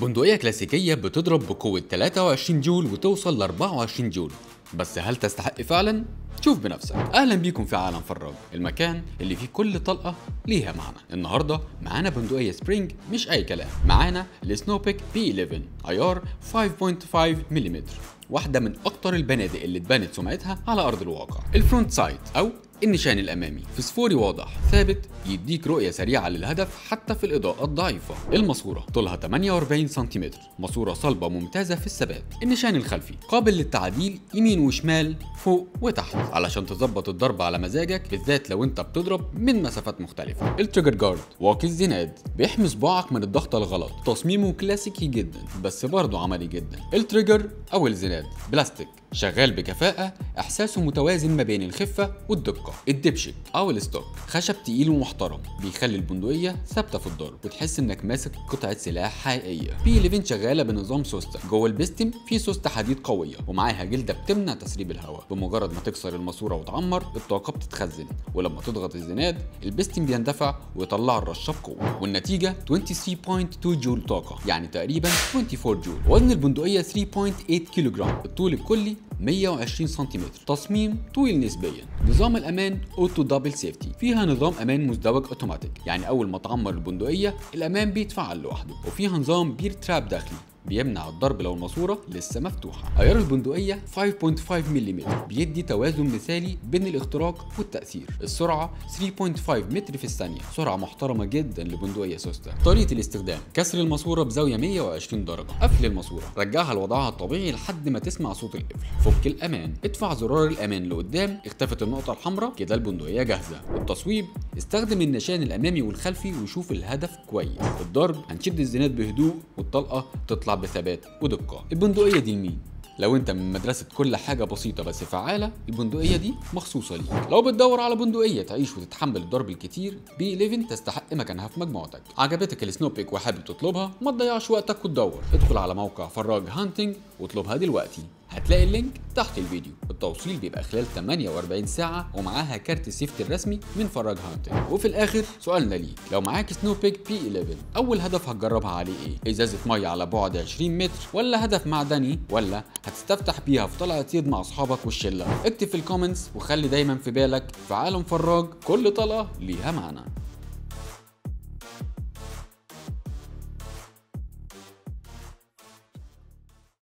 بندقية كلاسيكية بتضرب بقوة 23 جول وتوصل ل 24 جول، بس هل تستحق فعلا؟ شوف بنفسك. اهلا بيكم في عالم فراج، المكان اللي فيه كل طلقه ليها معنى. النهارده معانا بندقية spring مش اي كلام، معانا ال Snow Peak P11 عيار 5.5 ملم، واحدة من اكتر البنادق اللي اتبنت سمعتها على ارض الواقع. ال front sight او النشان الامامي فسفوري واضح ثابت، يديك رؤية سريعة للهدف حتى في الاضاءة الضعيفة. الماسورة طولها 48 سنتيمتر، ماسوره صلبه ممتازة في الثبات. النشان الخلفي قابل للتعديل يمين وشمال فوق وتحت علشان تظبط الضرب على مزاجك، بالذات لو انت بتضرب من مسافات مختلفة. ال trigger guard واقي الزناد، بيحمي صباعك من الضغطه الغلط، تصميمه كلاسيكي جدا بس برضه عملي جدا. ال trigger او الزناد بلاستيك، شغال بكفاءة، احساسه متوازن ما بين الخفة والدقه. الدبشك او ال stock خشب تقيل ومحترم، بيخلي البندقية ثابتة في الضرب وتحس انك ماسك قطعه سلاح حقيقية. P11 شغالة بنظام سوسته، جوه البستم في سوسته حديد قوية ومعاها جلده بتمنع تسريب الهواء. بمجرد ما تكسر الماسورة وتعمر الطاقة بتتخزن، ولما تضغط الزناد البستم بيندفع ويطلع الرشه بقوة، والنتيجة 23.2 جول طاقة، يعني تقريبا 24 جول. وزن البندقية 3.8 كيلوغرام، الطول الكلي 120 سنتيمتر، تصميم طويل نسبيا. نظام الامان auto double safety، فيها نظام امان مزدوج اوتوماتيك، يعني اول ما تعمر البندقية الامان بيتفعل لوحده، وفيها نظام bear trap داخلي بيمنع الضرب لو الماسورة لسه مفتوحة. عيار البندقية 5.5 ملم، بيدي توازن مثالي بين الاختراق والتاثير. السرعة 3.5 متر في الثانية، سرعة محترمه جدا لبندقيه سوسته. طريقه الاستخدام: كسر الماسورة بزاوية 120 درجه، قفل الماسورة، رجعها لوضعها الطبيعي لحد ما تسمع صوت القفل، فك الامان، ادفع زرار الامان لقدام، اختفت النقطة الحمراء، كده البندقية جاهزة. التصويب: استخدم النشان الامامي والخلفي وشوف الهدف كويس. الضرب: هنشد الزناد بهدوء والطلقه تطلع بثبات ودقة. البندقية دي لمين؟ لو انت من مدرسة كل حاجة بسيطة بس فعالة، البندقية دي مخصوصة ليك. لو بتدور على بندقية تعيش وتتحمل الضرب الكتير، P11 تستحق مكانها في مجموعتك. عجبتك ال Snow Peak وحابب تطلبها؟ ما تضيعش وقتك وتدور، ادخل على موقع فراج Hunting واطلبها دلوقتي، هتلاقي ال link تحت الفيديو. التوصيل بيبقى خلال 48 ساعة ومعاها كارت ال safety الرسمي من فراج Hunting. وفي الاخر سؤالنا ليك، لو معاك Snow Peak P11 اول هدف هتجربها عليه ايه؟ ازازة مية على بعد 20 متر، ولا هدف معدني، ولا هتستفتح بيها في طلعة صيد مع اصحابك والشلة؟ اكتب في ال comments، وخلي دايما في بالك في عالم فراج كل طلقة ليها معنى.